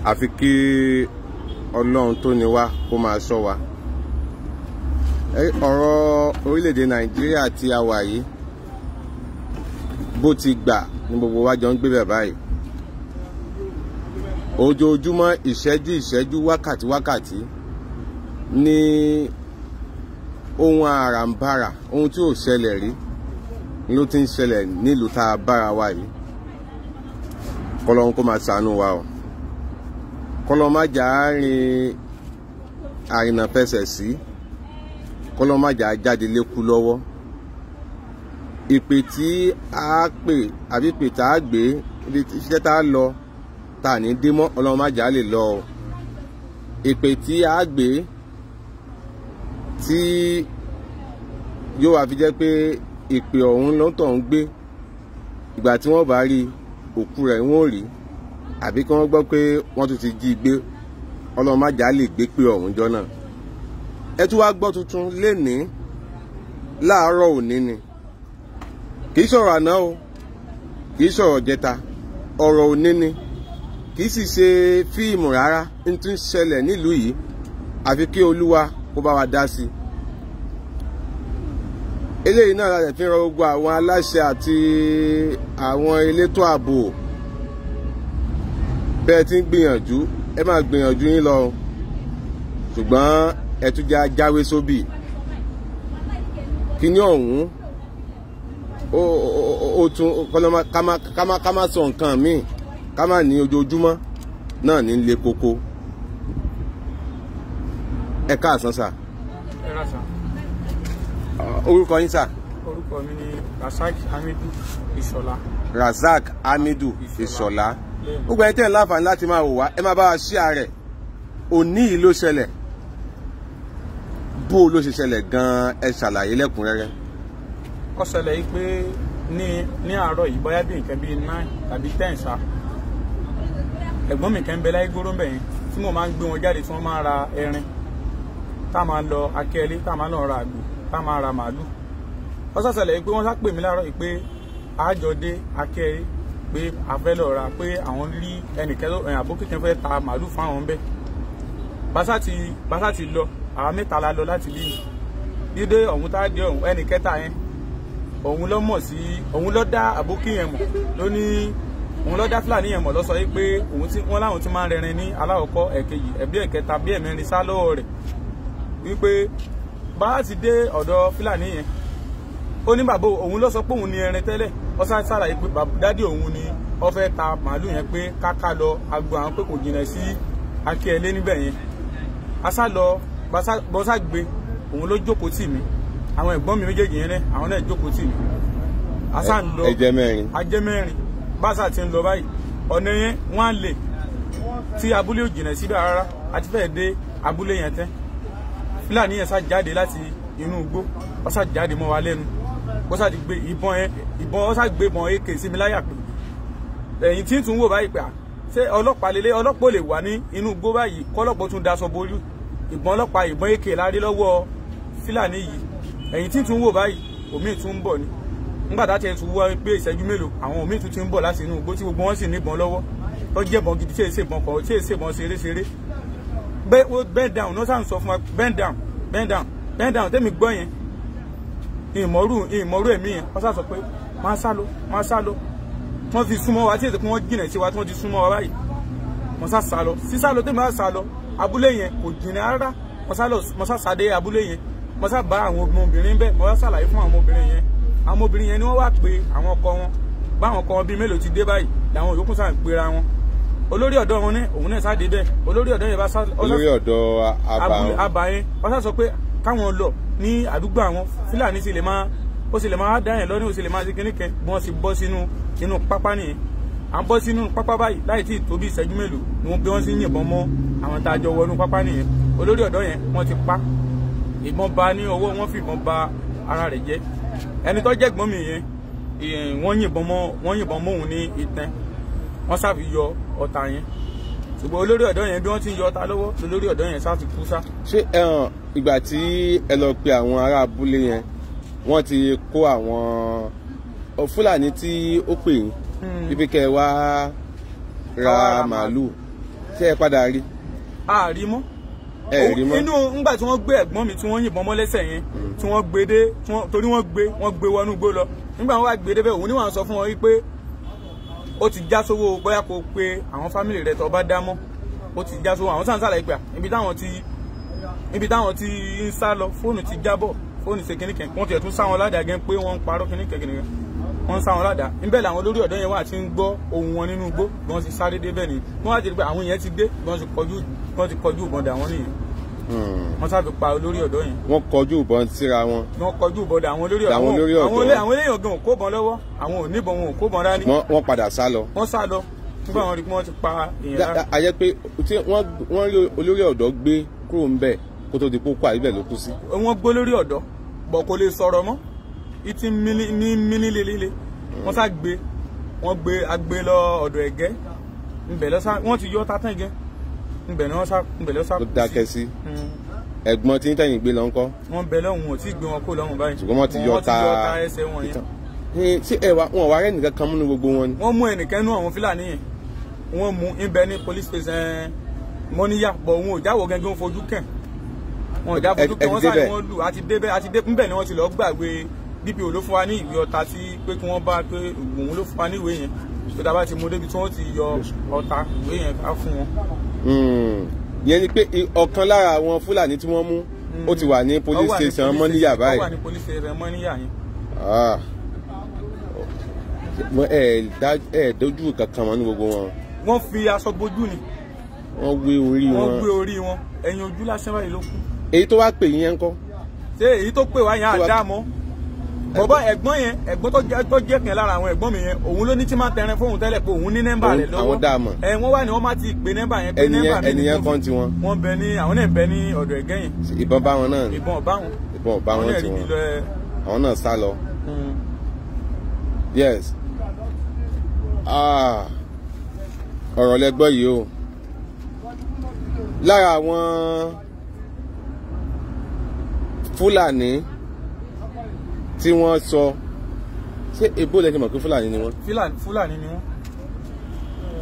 Àfi kí Ọlọ́run tó ní wá kó máa ṣọ́ wa. Ọ̀rọ̀ orílẹ̀-èdè Nàìjíríà tí a wà yìí, bó ti gbà ní gbogbo wa jọ ń gbé bẹ̀ báyìí. Ojoojúmọ́, ìṣẹ́jú ìṣẹ́jú, wákàtí wákàtí ní ohun àràǹbarà, ohun tí ò ṣẹlẹ̀ rí ló ti ń ṣẹlẹ̀ nílùú tá a bára wa yìí. Kọ́lọ́hún kó máa ṣàánú wa o. Kọ́lọ́hún má jà á rin àrìnà fẹsẹ̀ sí. Kọ́lọ́hún má jà á jáde lékú lọ́wọ́. Ìpè tí a pè àbí ìpè tá a gbé, ibi iṣẹ́ tá a lọ tá a ní dé mọ́, Ọlọ́run má jà á lè lọ o. Ìpè tí a gbé tí yóò wá fi jẹ́ pé ìpè ọ̀hún ló ń tọ̀ ń gbé, ìgbà tí wọ́n bá rí òkú rẹ̀ wọ́n ò rí, àbí kí wọ́n gbọ́ pé wọ́n tún ti jí gbé, Ọlọ́run má jà á lè gbé pé ọ̀hún jọ náà. Ẹ tún wá gbọ́ tuntun lénìí láàárọ̀ òní ni. Kì í sọ̀rọ̀ àná o, kì í sọ̀rọ̀ jẹta, ọ̀rọ̀ òní ni. Kì í sì ṣe fíìmù rárá, ń tún ṣẹlẹ̀ nílùú yìí, àfi kí Olúwa kó bá wa dá sí i. Eléyìí náà láti fi rọ gbogbo àwọn aláṣẹ àti àwọn elétò ààbò, bẹ́ẹ̀ tí ń gbìyànjú, ẹ máa gbìyànjú yín lọ, ṣùgbọ́n ẹ tún jẹ́ ajáwé sóbì. Kíní ọ̀hún ó tún ká má sọ nǹkan míì, ká má ní ojoojúmọ́ náà ní le koko. Ẹ káàsán sà. Ẹ rà sà. Orúkọ yín sà? Orúkọ mi ni Rasaq Hamidu Ìṣọ̀lá. Rasaq Hamidu Ìṣọ̀lá. Gbogbo ẹni tẹ́ ń láǹfààní láti máa wò wá, ẹ máa bá wa share rẹ̀. Òní yìí ló ṣẹlẹ̀. Bó ló ṣe ṣẹlẹ̀ gan-an, ẹ ṣàlàyé lẹ́kùnrẹ́rẹ́. Ó ṣẹlẹ̀ yìí pé ní àárọ̀ yìí, bóyá bí nǹkan bíi 9 tàbí 10 ṣá, ẹ̀gbọ́n mi kan ń bẹ láyé gbóró mbẹ̀ yẹn tí mo máa ń gbé wọn jáde, tí wọ́n máa ń ra ẹrin, tá a máa lọ Akẹ́lé, tá a máa lọ ra àgbò, tá a máa ra màálù. Ó ṣàṣẹlẹ̀ yìí pé wọ́n sá pè mí láàárọ̀ yìí pé àjọ dé Akẹ́lé, pé a fẹ́ lọ ra, pé àwọn rí ẹnìkan àbókí kan fẹ́ ta màálù fún àwọn bẹ́ẹ̀. Bàṣà ti lọ, àwa mẹ́ta la lọ láti bí dídé ọ̀hún tá a dé ọ̀hún, ẹnì kẹta yẹn òun ló mọ̀ sí, òun ló dá àbókí yẹn mọ̀, ló ní òun ló dá Fúlàní yẹn mọ̀, ló sọ pé òun tí wọ́n láwọn ti máa ń rẹrin ní aláwọ̀kọ́, ẹ̀kejì, ẹ̀bí ẹ̀kẹta, bí ẹ̀mẹrin sá lọ́wọ́ rẹ̀. Wípé bá a ti dé ọ̀dọ̀ Fúlàní yẹn, ó ní bàbá òun ló sọ pé òun ní ẹrin tẹ́lẹ̀. Ó sá ṣàlàyé pé dádì òun ni ó fẹ́ ta màálù yẹn, pé káká lọ agbo àwọn, pé kò jìnnà sí Akíẹlé níbẹ̀ yẹn. Asá lọ bọ́sá gbé, òun ló jókòó tì mí, àwọn ẹ̀gbọ́n mi méjèèjì yẹn náà, àwọn náà jókòó tì mí. Asá ń lọ, ẹjẹ mẹ́rin, ajẹ́ mẹ́rin. Báṣà ti ń lọ báyìí, ọ̀nà yẹn wọ́n á lè tí abúlé ò jìnnà síbẹ̀ rárá, àti fẹ́ẹ̀ dé abúlé yẹn tẹ́. Fúlàní yẹn sá jáde láti inú igbó, ó sá jáde mọ́ wa lẹ́nu, ó sá ti gbé ìbọn yẹn, ìbọn, ó sá gbé ìbọn AK sí mi láyà pé ẹ̀yìn tí ń tún wò báyìí pé ṣé ọlọ́pàá lélẹ̀, ọlọ́pàá ò lè wà ní inú igbó báyìí kọ́lọ́pàá tún daṣọ borí. Ìbọn ọlọ́pàá, ìbọn AK la rí lọ́wọ́ Fúlàní yìí. Ẹ̀yìn tí ń tún wò báyìí, òmíì tún ń bọ̀ ni. Nígbà tá a ti tún wọ́ pé ìṣẹ́jú mélòó, àwọn òmíì tún ti ń bọ̀ láti inú igbó tí gbogbo wọn sì níbọn lọ́wọ́, tó jẹ́ ìbọn gidi, tí èsè ìbọn kọ̀, tí èsè ìbọn ṣeré ṣeré. Bend down náà sáà ń sọ fún wa, bend down, bend down, bend down. Tẹ́mi gbọ́ yẹn, ìmọ̀rú ẹ̀mí yẹn, wọ́n sá sọ pé máa sá lọ, máa sá lọ. Wọ́n fi súnmọ́ wa, tí èsè pé wọ́n jìnà sí wa, tí wọ́n ti súnmọ́ wa báyìí, wọ́n sá sá lọ. Sísá lọ tẹ́mi wá sá lọ, abúlé yẹn kò jìnà rárá. Mo sá sá dé abúlé yẹn, mo sá bá àwọn obìnrin bẹ́ẹ̀, mo sá ṣàlàyé fún àwọn obìnrin yẹn. Àwọn obìnrin yẹn ni wọ́n wá pé àwọn ọkọ wọn, báwọn ọkọ wọn bíi mélòó ti dé báyìí, làwọn yòókù sá ń pera wọn. Olórí ọ̀dọ́ wọn ní òun náà sá dé bẹ́ẹ̀. Olórí ọ̀dọ́ yẹn bá sá, olórí ọ̀dọ́ àbá yẹn wọ́n sá sọ pé káwọn lọ ní àdúgbò àwọn Fúlàní sì lè máa, ó sì lè máa dá yẹn lọ́ní, ó sì lè máa ṣe kíní kẹ. Bí wọ́n sì bọ́ sínú inú pápá nìyẹn. À ń bọ́ sínú pápá báyìí láì tí ì tó bí ìṣẹ́jú mélòó ni wọ́n bí wọ́n sì ń yìnbọn mọ́ àwọn tá a jọ wọnú pápá nìyẹn. Olórí ọ̀dọ́ yẹn wọ́n ti pa, ìbọn ba ní ọwọ́, wọ́n fi ìbọn ba ara rẹ̀ jẹ́. Ẹni tó jẹ́gbọ́n mi yẹn, wọ́n yìnbọn mọ́ òun ní ìtẹ́, wọ́n sáfi yọ ọta yẹn. Ṣùgbọ́n olórí ọ̀dọ́ yẹn bí wọ́n ti ń yọ ọta lọ́wọ́, olórí ọ̀dọ́ yẹn sá ti kú sá. Ṣé ìgbà tí ẹ lọ pe àwọn ará abúlé yẹn, wọ́n ti kó àwọn Fúlàní tí ó pè yín ibi kẹ́ wá ra màálù, Ṣé ẹ padà rí? A rí mọ́. Ẹ rí mọ́. Inú ńgbà tí wọ́n gbé ẹ̀gbọ́n mi tí wọ́n yìnbọn mọ́ lẹ́sẹ̀ yẹn, tí wọ́n gbé dé, torí wọ́n gbé wọnú igbó lọ. Nígbà wọ́n wá gbé débẹ̀, òun ni wọ́n sọ fún wọn wípé ó ti já sówó, bóyá kó pe àwọn fámìlì rẹ̀ tó bá dá mọ́, ó ti já sówó. Àwọn sáà ń sàlàyé pé ibi táwọn ti ń sá lọ, fóònù ti jábọ̀, fóònù ṣe kíníkẹ́, wọ́n ti tún sá wọn ládàá gẹ́ pé wọ́n ń parọ́ kíníkẹ́ kíníkẹ́, wọ́n ń sá wọn ládàá. Níbẹ̀ làwọn olórí ọ̀dọ́ yẹn wà tí ń gbọ́ ohùn wọn nínú igbó, bí wọ́n ti sáré débẹ̀ ni wọ́n wá ti rí pé àwọn yẹn ti dé, bí wọ́n ti kọjú ìbọn dà wọ́n nìyẹn. Wọ́n sá fi pa olórí ọ̀dọ́ yẹn. Wọ́n kọjú ìbọn síra wọn. Wọ́n kọjú ìbọn dà àwọn olórí ọ̀dọ́. Àwọn eléyàn gan ò kó bọn lọ́wọ́, àwọn ò níbọn, wọn ò kó bọn dání. Wọ́n padà sá lọ. Wọ́n sá lọ nígbà wọ́n rí pé wọ́n ti pa èèyàn lára. A jẹ́ pé tí wọ́n rí olórí ọ̀dọ́ gbé kúrò ń bẹ̀ kó tó di kókó àbíbẹ̀ ló kú sí. Wọ́n gbé olórí ọ̀dọ́ bọ̀ kò lè sọ̀rọ̀ mọ́, ìtì mí líle. Wọ́n sá gbé, wọ́n gbé agbé lọ ọ̀dọ̀ ẹ̀gẹ́ ńbẹ̀ lọ́sà, wọ́n ti yọ tátán ẹ̀gẹ́ ńbẹ̀ ni wọ́n sá ńbẹ̀ lọ́sà. Ó dákẹ́ sí. Ẹ̀gbọ́n tí ń tẹ̀yìn gbé lọ ńkọ́? Wọ́n bẹ lọ́hùn, ò tí ì gbé wọn kó lọ́hùn báyìí. Ṣùgbọ́n wọ́n ti yọ ta ẹsẹ̀ wọn yẹn. Ṣé ẹ wá wọn wá rẹ́ nìkan kan múnú gbogbo wọn ni? Wọ́n mú ẹnìkan nú àwọn Fúlàní yẹn, wọ́n mú ńbẹ ní police station Mọ́níyà, bọ̀ òun ò jáwọ́ gẹ́gẹ́ fojú kàn. Wọn ò já fojú kàn, wọ́n sá ni wọ́n lù àti débẹ̀ àti dé ńbẹ̀ ni wọ́n ti lọ gbàgbé. DPO ló fún wa ní ìwé ọta tí pé kí wọ́n bá pé òun ló fún wa ní ìwé yẹn, tó dábàá ti mú débi tí wọ́n ti yọ ọta ìwé yẹn ká fún wọn. Ìyẹn ni pé ọ̀kan lára àwọn Fúlàní tí wọ́n mú ó ti wà ní police station Mọ́níyà báyìí. Ó wà ní police station Mọ́níyà yẹn. Ẹ dojú kankan mọ́ ní gbogbo wọn. Wọ́n fi aṣọ bojú ni. Wọ́n wé orí wọn. Wọ́n wé orí wọn, ẹ̀yìn ojú lásán báyìí ló kù. Èyí tó wá pè yín yẹn ńkọ́? Ṣé èyí tó pè wá yẹn àdámọ́? Bọ̀bọ́ ẹ̀gbọ́n yẹn, ẹ̀gbọ́n tó jẹ́ kan lára àwọn ẹ̀gbọ́n mi yẹn, òun ló ní tí máa tẹrin fóun tẹ́lẹ̀ pé òun ní nẹ́mbà rẹ̀ lọ́wọ́. Àwọn dá a mọ̀. Ẹ wọ́n wá ní wọ́n má ti pè nẹ́mbà yẹn pé nẹ́mbà mi. Ẹnìyẹn kan ti wọn. Wọ́n bẹ ní àwọn náà bẹ ní ọ̀dọ̀ ẹ̀gẹ́ yẹn. Ìbọn bá wọn náà. Ìbọn bá wọn. Ìbọn bá wọn ti wọn. Àwọn náà sá lọ. Yes. Ọ̀rọ̀ lẹ gbọ́ yìí o. Lára àwọn Fúlàní tí wọ́n sọ, ṣé ebó lẹ ṣe mọ̀ pé Fúlàní ni wọ́n? Fúlàní ni wọ́n.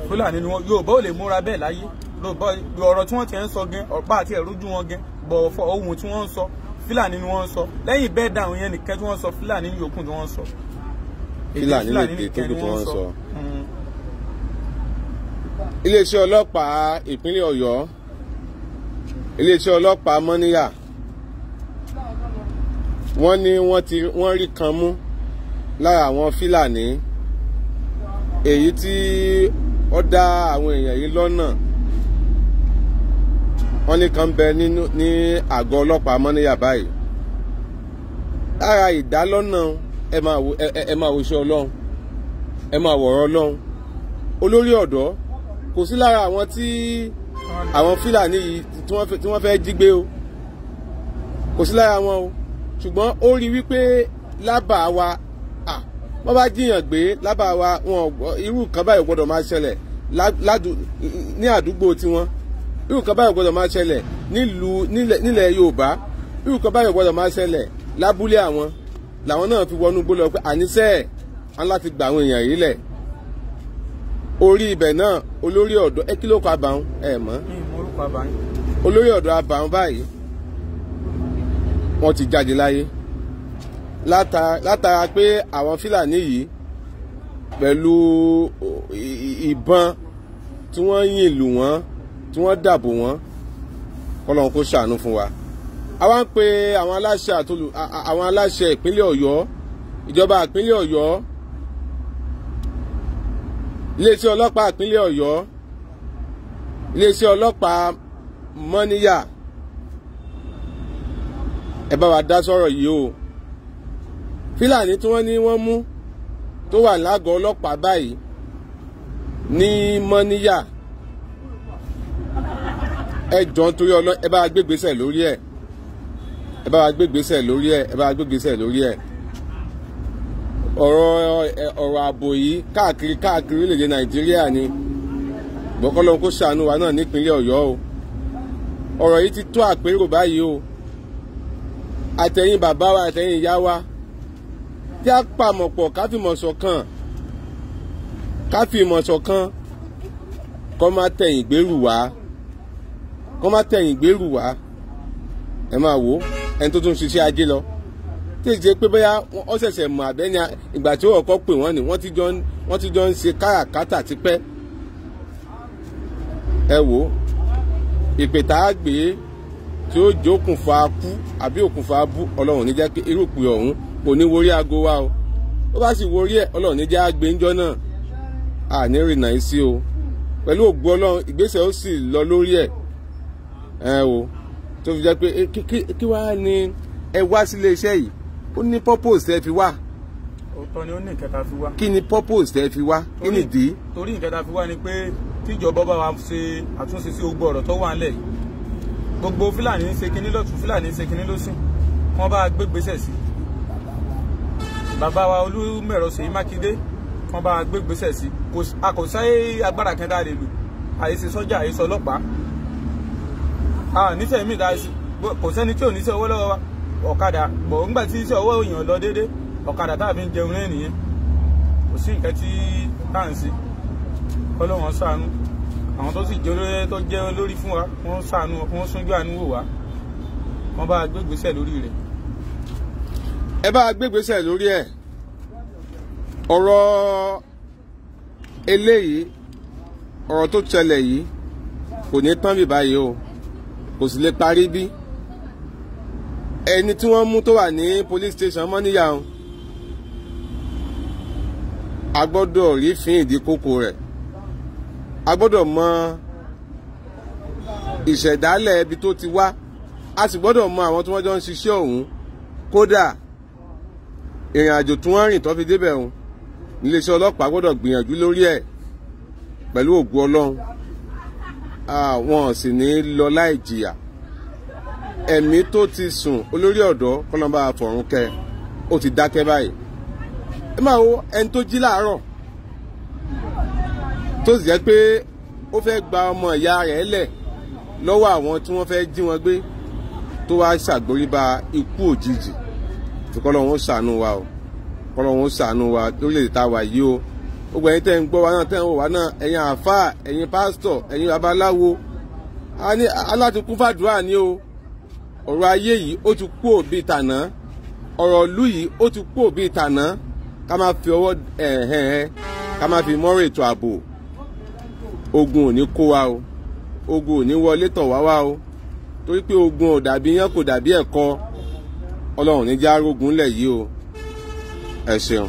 Fúlàní ni wọ́n. Yorùbá ò lè múra bẹ́ẹ̀ láyé. Ọ̀rọ̀ tí wọ́n ti ń sọ gan, ọ̀pá àti ẹ̀rújú wọn gan, bọ̀ fọ ohun tí wọ́n ń sọ, Fúlàní ni wọ́n ń sọ. Lẹ́yìn bẹ́ẹ̀ dáhùn yẹn nìkan tí wọ́n sọ, Fúlàní yòókù tí wọ́n sọ. Fúlàní lèdè tó kù tí wọ́n sọ. Iléeṣẹ́ ọlọ́pàá ìpínlẹ̀ Ọ̀yọ́, iléeṣẹ́ ọlọ́pàá Mọ́níyà, wọ́n ní wọ́n rí kan mú lára àwọn Fúlàní èyí tí ó dá àwọn èèyàn yìí lọ́nà. Wọ́n ní kan bẹ ní àgọ́ ọlọ́pàá Mọ́níyà báyìí. Lára ìdálọ́nà, ẹ máa wo iṣẹ́ Ọlọ́run, ẹ máa wọ̀rọ̀ Ọlọ́run. Olórí ọ̀dọ́ kò sí lára àwọn tí àwọn Fúlàní yìí tí wọ́n fẹ́ jí gbé o, kò sí lára wọn o. Ṣùgbọ́n ó rí wípé lábàá wa, wọ́n bá jiyàn gbé lábàá wa, wọn irú nǹkan báyìí gbọ́dọ̀ máa ṣẹlẹ̀ ní àdúgbò tiwọn, irú nǹkan báyìí gbọ́dọ̀ máa ṣẹlẹ̀ nílùú nílẹ̀ Yorùbá, irú nǹkan báyìí gbọ́dọ̀ máa ṣẹlẹ̀ lábúlé àwọn. Làwọn náà fi wọnú gbó lọ pé àníṣe ẹ̀ láti gba àwọn èèyàn yìí lẹ̀. Orí ibẹ̀ náà olórí ọ̀dọ́ ẹ kí ló kọ àbàwọn ẹ mọ̀ olórí ọ̀dọ́ àbàwọn báyìí wọ́n ti jáde láyé látara pé àwọn Fúlàní yìí pẹ̀lú ìbọn tí wọ́n yìn lù wọ́n, tí wọ́n dàbò wọ́n. Kọ́lọ́run kó ṣàánú fún wa. Àwa ń pe àwọn aláṣẹ àwọn aláṣẹ ìpínlẹ̀ Ọ̀yọ́, ìjọba ìpínlẹ̀ Ọ̀yọ́, iléeṣẹ́ ọlọ́pàá ìpínlẹ̀ Ọ̀yọ́, iléeṣẹ́ ọlọ́pàá Mọ́níyà, ẹ bá wa dá sọ̀rọ̀ yìí o. Fúlàní tí wọ́n ní wọ́n mú tó wà lágọ̀ọ́ ọlọ́pàá báyìí ní Mọ́níyà, ẹ jọ̀ọ́ nítorí Ọlọ́run, ẹ bá wa gbégbèsè lórí ẹ̀, ẹ bá wa gbégbèsè lórí ẹ̀, ẹ bá wa gbégbèsè lórí ẹ̀. Ọ̀rọ̀ ààbò yìí káàkiri káàkiri orílẹ̀-èdè Nàìjíríà ni. Bọ́kọ́lọ́hún kó ṣàánú wa náà nípínlẹ̀ Ọ̀yọ́ o. Ọ̀rọ̀ yìí ti tó àpérò báyìí o. Àtẹ̀yìn bàbá wa, àtẹ̀yìn ìyá wa, tí a pàmọ̀ pọ̀ ká fìmọ̀ ṣọ̀kan, ká fìmọ̀ ṣọ̀kan. Kọ́ má tẹ̀yìn gbèrú wá, kọ́ má tẹ̀yìn gbèrú wá. Ẹ máa wò ẹni tó tún ṣiṣẹ́ ajé lọ, tí ìṣe pé bóyá wọ́n ṣẹ̀ṣẹ̀ mọ̀ àbẹ́ni ìgbà tí ó kọ́ pè wọ́n ni wọ́n ti jọ ń ṣe káràkátà tipẹ́. Ẹ wò ìpè tá a gbé tí ó jẹ́ òkùnfà kú àbí òkùnfà bú, Ọlọ́run ní jẹ́ kí irúpin ọ̀hún kò ní worí aago wa o. Ó bá sì worí ẹ̀, Ọlọ́run ní jẹ́ àgbé ńjọ́ náà, àní rìnà yìí sí o. Pẹ̀lú ògo Ọlọ́run ìgbésẹ̀ ó sì lọ lórí ẹ̀. Ẹ wò tó fi jẹ́ pé kí wàá ní ẹ wá sílé iṣẹ́ yìí, ó ní purpose tẹ́ fi wá. Òótọ́ ni, ó ní nǹkan tá a fi wá. Kí ni purpose tẹ́ fi wá? Kí nìdí? Torí nǹkan tá a fi wá ni pé kíjọba bá wa ṣe àtúnṣe sí gbogbo ọ̀rọ̀ tó wà ńlẹ̀ yìí. Gbogbo Fúlàní ń ṣe kinní lọ́tún, Fúlàní ń ṣe kinní lọ́sìn, wọ́n bá gbé gbèsè sí. Bàbá wa Olúmẹ̀rọ Ṣèyí Mákindé, wọ́n bá gbé gbèsè sí. A kò sáyé agbára kan tá a lè lò, àyèsí sọ́jà, àyèsí ọlọ́pàá. Níṣẹ́ mi dáa sí, kò sẹ́ni tí ò níṣẹ́ owó lọ́wọ́ wa. Ọ̀kadà bọ̀ ńgbà tí iṣẹ́ ọwọ́ èèyàn lọ déédé, ọ̀kadà tá a fi ń jẹun náà nìyẹn. Kò sí nǹkan tí tá à ń ṣe. Ọlọ́run ṣàánú àwọn tó sì jẹ́ olórí, tó jẹ́ olórí fún wa, wọ́n ṣàánú, wọ́n súnjú àánú wò wá, wọ́n bá gbé ìgbésẹ̀ lórí rẹ̀. Ẹ bá gbé ìgbésẹ̀ lórí ẹ̀. Ọ̀rọ̀ eléyìí, ọ̀rọ̀ tó ṣẹlẹ̀ yìí kò ní tán bí báyìí o, kò sì lè parí bí. Ẹni tí wọ́n mú tó wà ní police station Mọ́níyà o, a gbọ́dọ̀ rí fín ìdí kókó rẹ̀, a gbọ́dọ̀ mọ ìṣẹ̀dálẹ̀ ibi tó ti wá, a sì gbọ́dọ̀ mọ àwọn tí wọ́n jọ ń ṣiṣẹ́ ọ̀hún. Kódà ìrìn àjò tí wọ́n rìn tó fi débẹ̀ ọ̀hún, iléeṣẹ́ ọlọ́pàá gbọ́dọ̀ gbìyànjú lórí ẹ̀ pẹ̀lú ògo Ọlọ́run. Wọn sì ní lọ láì jìyà. Ẹ̀mí tó ti sùn olórí ọ̀dọ́ kọ́lọ́mbà fọ̀run kẹ́, ó ti dákẹ́ báyìí. Ẹ máa wo ẹni tó jí láàárọ̀ tó sì jẹ́ pé ó fẹ́ gba ọmọ ìyá rẹ̀ lẹ̀ lọ́wọ́ àwọn tí wọ́n fẹ́ jí wọn gbé, tó wá ṣàgbóríba ikú òjijì. Tí kọ́lọ́hun ó ṣàánú wa o, kọ́lọ́hun ó ṣàánú wa lórílẹ̀‐èdè tá a wà yìí o. Gbogbo ẹ̀yin tẹ́ ń gbọ́ wa náà, tẹ́ ń wò wá náà, ẹ̀yin àáfàá, ẹ̀yin pásítọ̀, ẹ̀yin babaláwo, aláti kún fàdúrà ni o. Ọ̀rọ̀ ayé yìí ó ti kú òbí tàná, ọ̀rọ̀ ìlú yìí ó ti kú òbí tàná. Ká máa fi ọwọ́ ẹ̀hẹ̀n, ká máa fi mọ́rọ̀ ètò ààbò. Ogun ò ní kó wa o, ogun ò ní wọlé tọ̀ wá wá o, torí pé ogun ò dàbí yán, kò dàbí ẹ̀kọ. Ọlọ́run ní já rógun lẹ̀ yìí o. Ẹ ṣeun.